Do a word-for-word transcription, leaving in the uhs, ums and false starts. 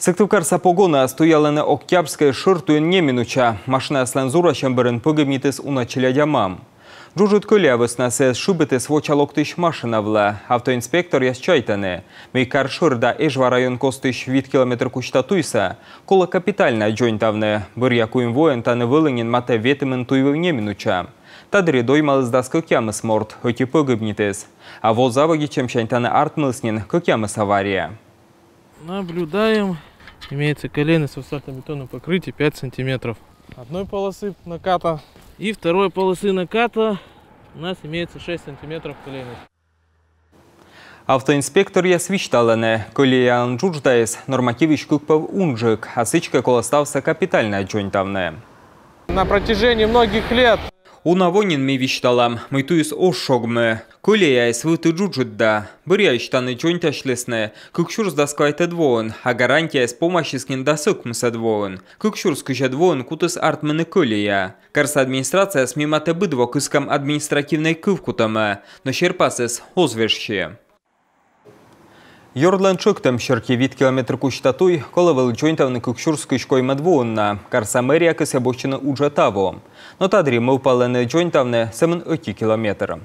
Сыктывкарса погонаяс туялӧны Октябрьскӧйӧ шӧр туйын неминуча. Машинаяслӧн зурасьӧм бӧрын пӧгибнитіс уна челядя мам. Джуджыд кӧлея вӧсна сійӧс шыбитіс воча локтысь машина вылӧ. Автоинспекторъяс чайтӧны, мый Каршӧр да Эжва район костысь вит километр кузьта туйсӧ колӧ капитальнӧя дзоньтавны. Бӧръя куим воӧн тані вӧлі нин матӧ ветымын туй вӧв неминуча. Та дырйи доймалісдас кӧкъямыс морт, ӧти пӧгибнитіс. А во заводитчӧмсянь тані артмыліс нин кӧкъямыс авария. Наблюдаем. Имеется колейность в асфальтобетонном покрытии пять сантиметров. Одной полосы наката. И второй полосы наката у нас имеется шесть сантиметров колейность. Автоинспекторъяс висьталӧны, кӧлеяын джудждайыс нормативысь кык пӧв унджык, а сідзкӧ колӧ ставсӧ капитальнӧя дзоньтавны. На протяжении многих лет Уна во нин ми висьталам, мый туйыс оз шогмы. Кӧлеяыс вывті джуджыд да. Бӧръяысь тані дзоньтасьлісны кык сюрс дас квайтӧд воын, а гарантияыс помасис нин дас ӧкмысӧд воын. Кык сюрс кызьӧд воын кутіс артмыны кӧлея. Карса администрацияс ми матӧ быд во кыскам административнӧй кывкутӧмӧ, но серпасыс оз вежсьы. Ёрдлӧн тшӧктӧм серти вит километр кузьта туй колӧ вӧлі дзоньтавны кык сюрс кызь коймӧд воын на. Карса мэрия кӧсйӧ босьтчыны уджӧ таво. Но та дырйи мӧвпалӧны дзоньтавны сӧмын ӧти километр.